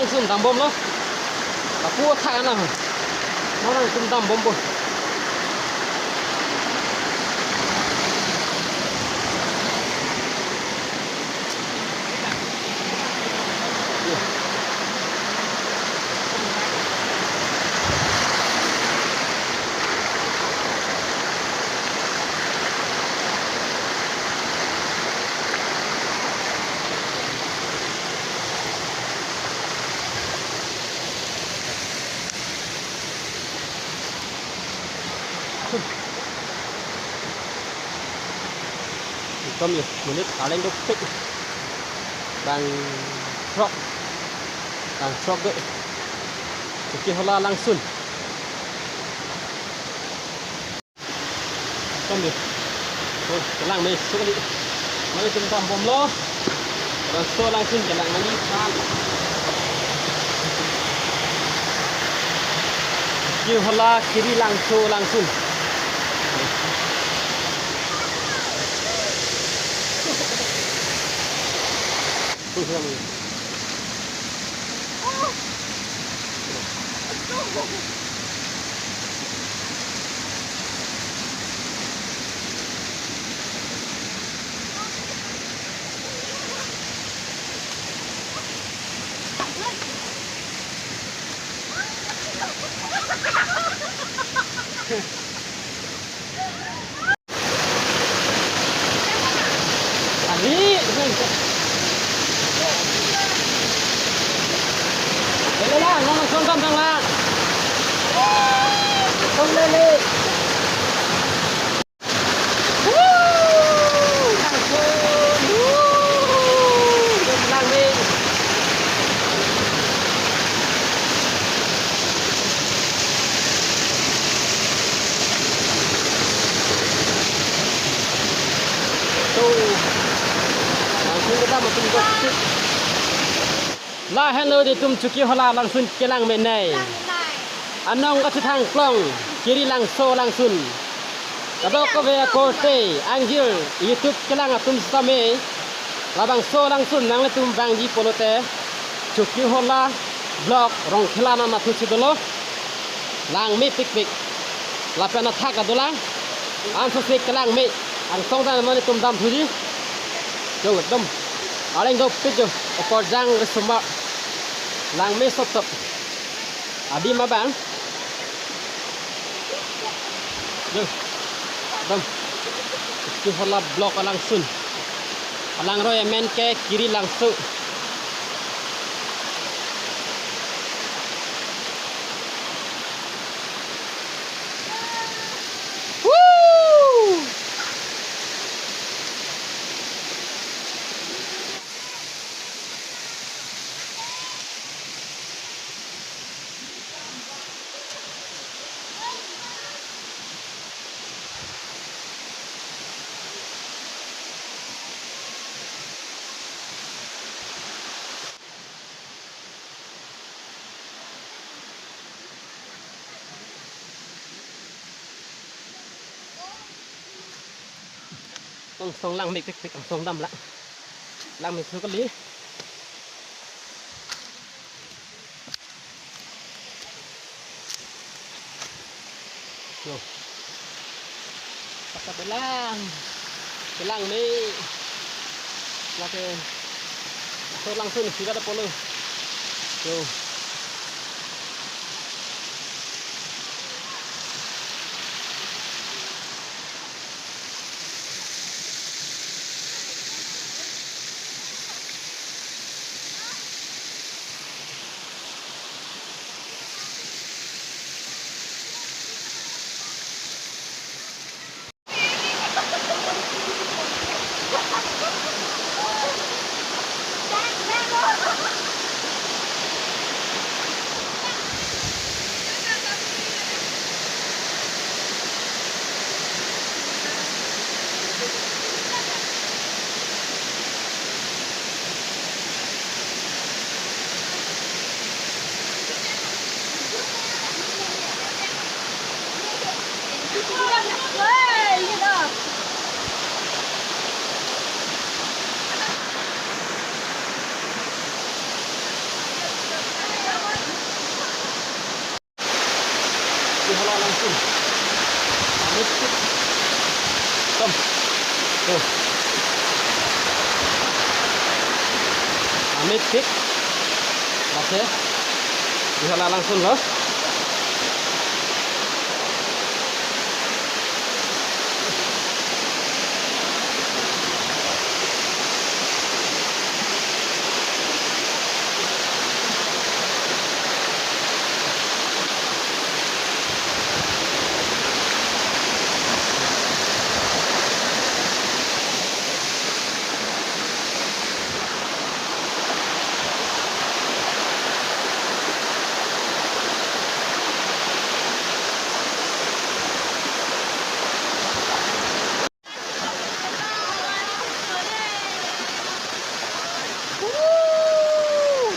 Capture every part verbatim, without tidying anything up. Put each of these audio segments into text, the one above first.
Langsun dambomlo. Lapu athak ana ho. Mo nangtum dambompo. Kami menit paling dopik. Bang throk. Bang throk ke. Chokihola Langsun. Kami. Oh, kelang me sukali. Mari tum dambomlo. Langso Langsun kelang mani san. Chokihola Kiri Langso Langsun. Ani. Lele lang, nang songkam tang lang. Song lele. Woo! Langsung. Woo! Lang ding. Tuh. Langsung kita makin gosip. Lahenlo nelitum Chokihola Langsun kelang menei. Anong kachethang klong, Kiri Langso Langsun. Kadokave akorte, angjir, YouTube kelang atum sitame. Labangso Langsun nanglitum vangji pulote, Chokihola block Rongkhela anatthu si dolo. Lang mepikpik. Lapen athak adolang. Ansose kelang me. Angsong dan mane tum damthuji. Jo, dam. Areng dopik jo. Okorjang resumar. Lang me sop sop. Adim abang. Jo. Dam. Chokihola block Langsun. Alangroi amen ke Kiri Langso. Woo! Angsong lang mepikpik, angsong damlang. Lang me sukali. Yo. Pasa belang. Belang ni. Lake. So Langsun sih kada polo. Yo. Langsun. Amethik. Tom. Tuh. Amethik. Oke. Bisa langsunlo.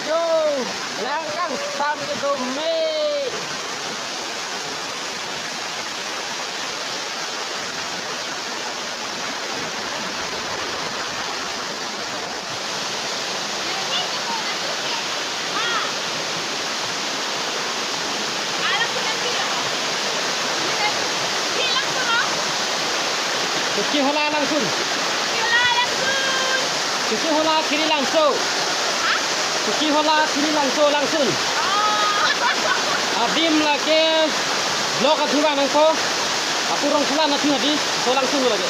Yo, langkang sam ke dome. Kochi hola langsun. Kochi hola Kiri Langso. Kochi hola Kiri Langso langsun. Adim lake vlog athu ba nangkok. Apu rong sula na thu hadi, so langsun lake.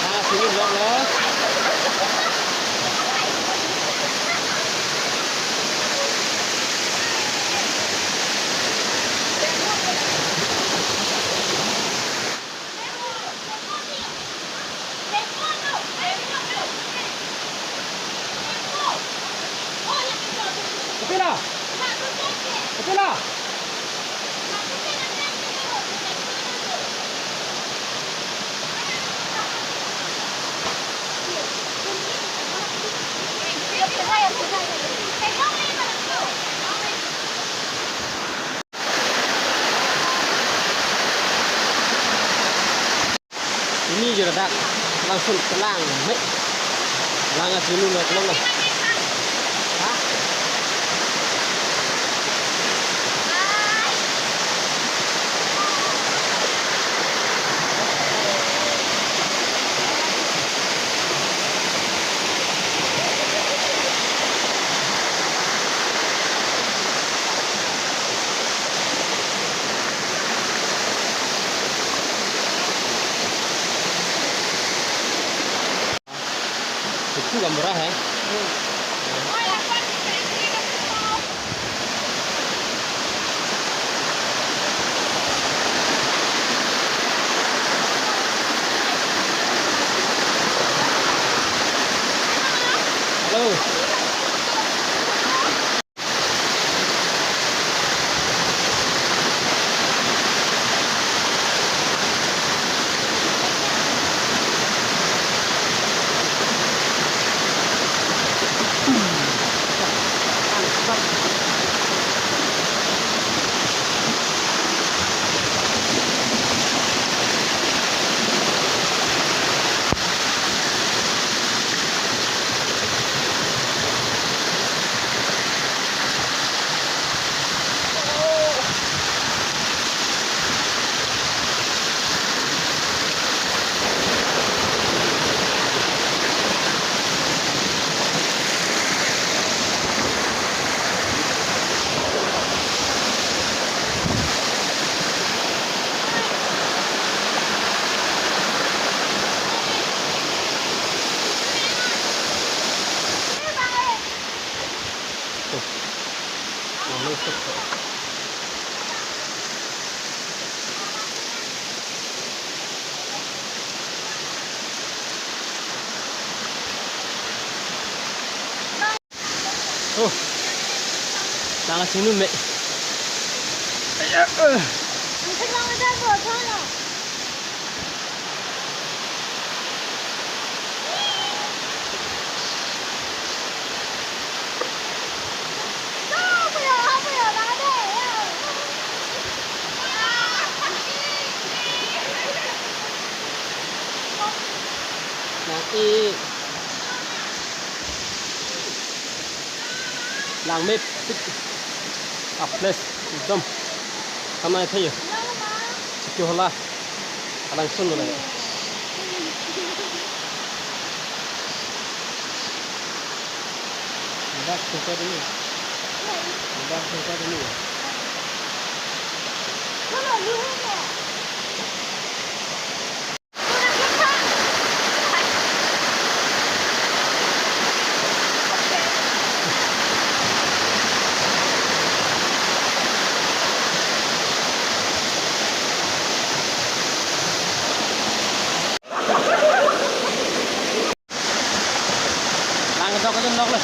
Ah, sini vlog lo. Kapila! Kapila! Pini jeradak langsun kelang me. Lang asinu lo, kelang lo. Ha? Itu gambar hai. Halo. Oh, lang asinu me. Eh, langmepik a-place ekdom. Kamai thayo. Chiklo hala. Alangsun lo lagi. Dak suka dulu. Dak suka dulu. Lang kedok aja nok le.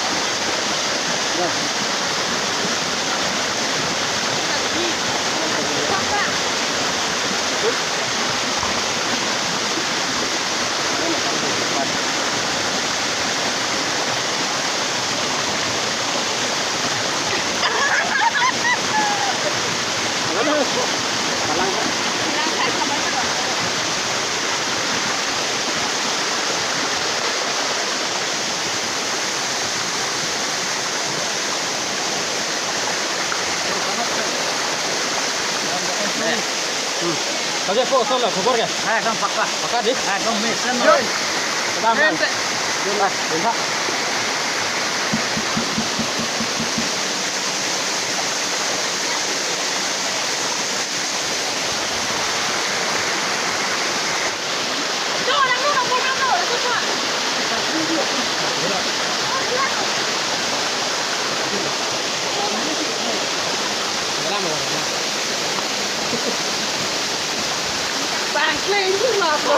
Hmm. Kaje po, solo, khobor ke? Hai, ekdom pakka. Pakka di? Hai, ekdom mesen. Yoi. Kedam, kedam. Ente. Dun lah, dun lah. Bang, play itu lah, bro.